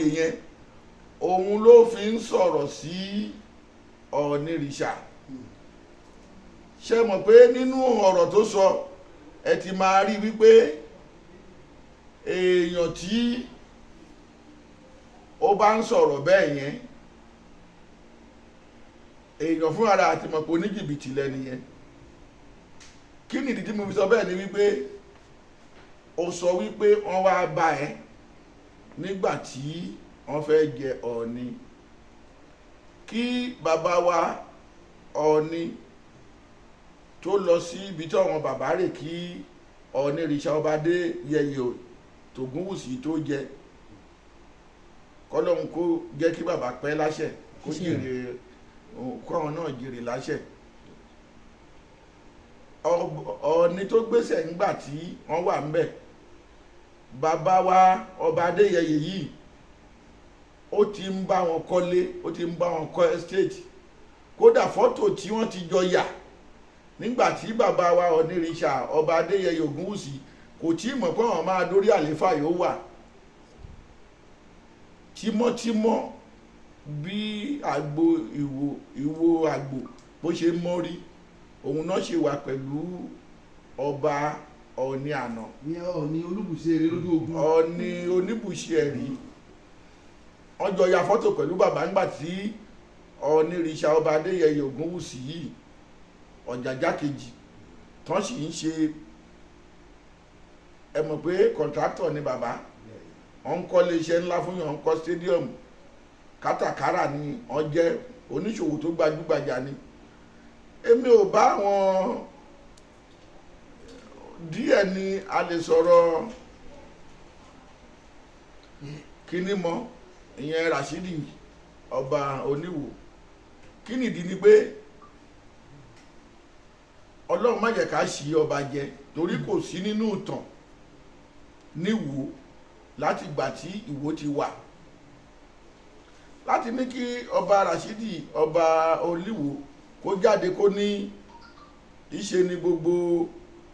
oyè yẹn, òun ló fi ń sọ̀rọ̀ sí Ọ̀nìrìṣà. Ṣe mọ̀ pé nínú ọ̀rọ̀ tó sọ, ẹ ti máa rí wípé èèyàn tí ó bá ń sọ̀rọ̀ bẹ́ẹ̀ yẹn, èèyàn fúnra rẹ̀ àti mọ̀ pé oníjìbìtì lẹ́ni yẹn. Kí nìdí tí mo fi sọ bẹ́ẹ̀ ni wípé ó sọ wípé wọ́n wá bá ẹ nígbà tí wọ́n fẹ́ jẹ Ọọ̀ni, kí bàbá wa Ọọ̀ni tó lọ sí ibi tí àwọn bàbá rè, kí Ọọ̀nìrìṣà ọba Adéyẹyè Tògúnwùsì tó jẹ, kọ́lọ́hún kó jẹ́ kí bàbá pẹ́ láṣẹ, kó jèrè, kó àwọn náà jèrè láṣẹ. Ọọ̀ni tó gbéṣẹ̀ ńgbà tí wọ́n wà ńbẹ̀, bàbá wa ọba Adéyẹyè yìí, ó ti ń bá wọn kọ́lé, ó ti ń bá wọn kọ́ estate. Kódà, fọ́tò tí wọ́n ti jọ yà nígbà tí bàbá wa Ọ̀nìrìṣà ọba Adéyẹyè Ògúnwùsì kò tí ì mọ̀ pé àwọn máa dórí àlééfà, yóò wà tímọ́tímọ́ bí àgbo ìwò ìwò àgbò bó ṣe ń mọ́rí, òun náà ṣe wà pẹ̀lú ọba Ọọ̀ni àná. Ní Ọọ̀ni olúbùṣe eré lójú ogun. Ọọ̀ni oníbùṣe ẹ̀rí, wọ́n jọ ya fọ́tò pẹ̀lú bàbá nígbà tí Ọọ̀nìrìṣà ọba Adéyẹyè Ògúnwùsì yìí, Ọ̀jàjà kejì, tán sì ń ṣe. Ẹ mọ̀ pé contractor ni bàbá, wọ́n ń kọ́ iléeṣẹ́ ńlá fún yàn, wọ́n ń kọ́ stadium. Kátàkárà ni wọ́n jẹ́, oníṣòwò tó gbajúgbajà ni. Èmi ò bá wọn díẹ̀ ni a lè sọ̀rọ̀ kíní mọ́, ìyẹn Rashidi ọba Oníwò. Kí nìdí ni pé Ọlọ́run má jẹ́ ká ṣí ọba jẹ, torí kò sí nínú ìtàn níwò láti ìgbà tí Ìwó ti wà, láti ní kí ọba Rashidi ọba Olíwò kó jáde kó ní ìṣe ni gbogbo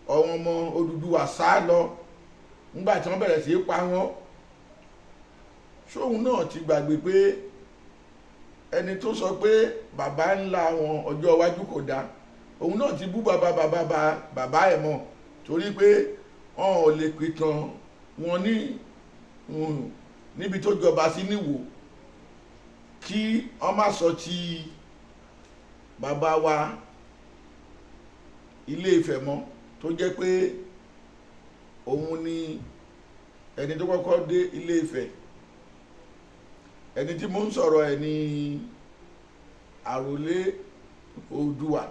àwọn ọmọ Odùduwà sá lọ nígbà tí wọ́n bẹ̀rẹ̀ sí í pa wọ́n. Ṣóun náà ti gbàgbé pé ẹni tó sọ pé bàbá ńlá wọn ọjọ́ iwájú kò dáa, òun náà ti bú bàbá bàbá bàbá ẹ̀ mọ́, torí pé wọn ò lè pìtàn wọn ní níbi tó jọba sí níwò kí wọ́n má sọ ti bàbá wa Ilé Ifẹ̀ mọ́, tó jẹ́ pé òun ni ẹni tó kọ́kọ́ dé Ilé Ifẹ̀. Ẹni tí mo ń sọ̀rọ̀ ẹ̀ ní àròlé Oòduà.